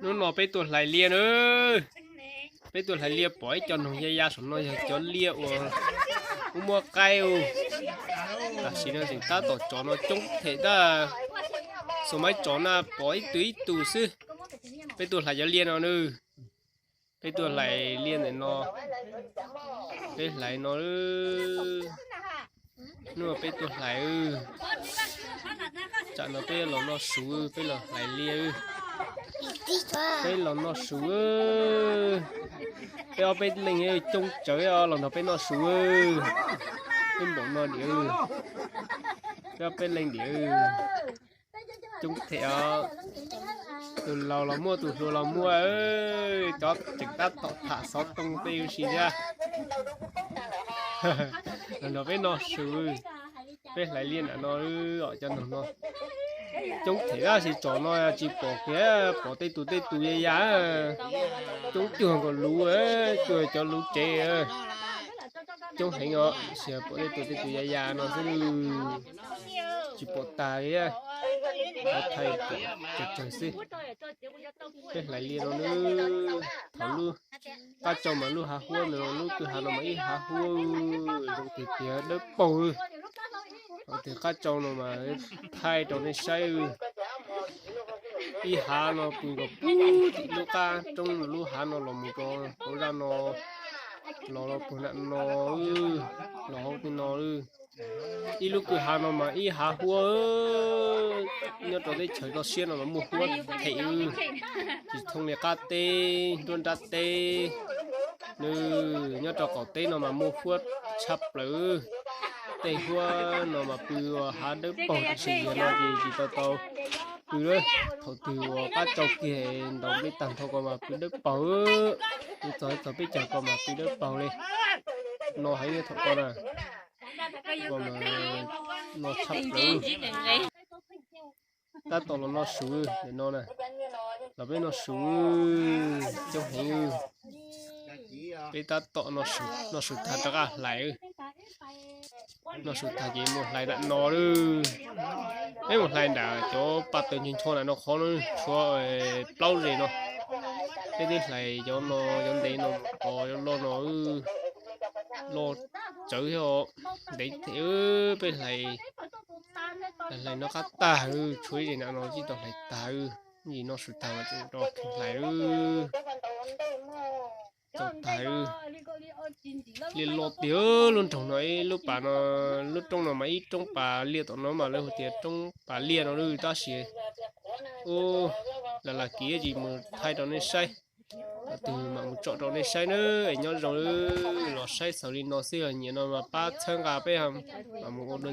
Hnub no peb tuaj hlais liaj na. Peb tuaj hlais liaj pom ib co noog ya ya saum no yog cov liaj uas muaj muaj qaib. Tam sim no tseem tab tom tsov no coob them tab. Xus maib tsov na pom ib tug ib tug xwb. Peb tuaj hlais cov liaj no na. Peb tuaj hlais liaj ntawm no. Peb hlais no. Hnub no peb tuaj hlais. Tsam no peb los noj su, peb los hlais liaj. Peb los noj su. Peb ob peb leeg coob tsawv los nrog peb noj su. Peb npaum no diam. Peb ob peb leeg diam. Coob them os. Tus laus los muaj, tus hluas los muaj. Cov tseem tab tom tham xov tooj tej si thiab. Los nrog peb noj su. Peb hlais liaj nram no, cov noog no coob them tab sis tsov no tsis pom kiag, pom tej tus tej tus ya ya. Coob cuag nkaus luv, cuag cov luv tsev. Coob heev os, sis pom tej tus tej tus ya ya no xwb. Tsis pom tag li. Thaij pom tsawg tsawg xwb. Peb hlais liaj no na. Thaum lub qab tsau mas lub hav huab ntawd, lub kwj ha no mas ib hav huab, zoo tiag tiag dawb paug. Thaum twg qab tsau no mas thaij rau nej saib. Ib hav no pw nkaus puag tim lub qab roob lub hav no los mus rau hauv zaj no, los puag nram no, los hauv tej no. Ib lub kwj ha no mas ib hav huab. Nyob rau teb chaws toj siab no mas muaj huab them, tsis thooj li qab teb nruab nrab teb. Nws nyob rau qaum teb no mas muaj huab tshaj plaws. Tej huab no mas pw ua hav dawb paug, tab sis yog no ces tsis tau tau pw lawm. Thaum twg uas qab tsau kiag ntaus nplej tag nrho ko mas pw dawb paug. Pw txog txog peb caug ko mas pw dawb paug li. No heev thaum ko na. Ko mas no tshaj plaws. Tab tom los noj su ntawm no na. Los peb noj su, coob heev. Peb tab tom noj su tag rov qab hlais. Noj su tag ces mus hlais nram no lawm. Peb mus hlais nram cov pas tawm ncho ncho nram no qhov no, tshuav plaub zes no. Peb twb hlais cov no, cov ntev no, cov loj no, loj tsawv thiab os. Ntev thiab, peb hlais, hlais noj qab tag, tshuav ib zes nram no tsis tau hlais tag. Yim noj su tag mas tseem rov hlais. Txaus tag. Liaj loj tiag lub nroog no, ib lub pas no, lub roob no mas ib roob pas liaj tom no mas lawv hu tias roob pas liaj no lawm tab sis ub, lam lam kiv tsis mus thaij rau nej saib. Thaum twg mam mus tsom rau nej saib nawb. Es nyob zoo, los saib xaus li no xwb, nyiam no mas pab txhawb nqa peb mam mus ua dua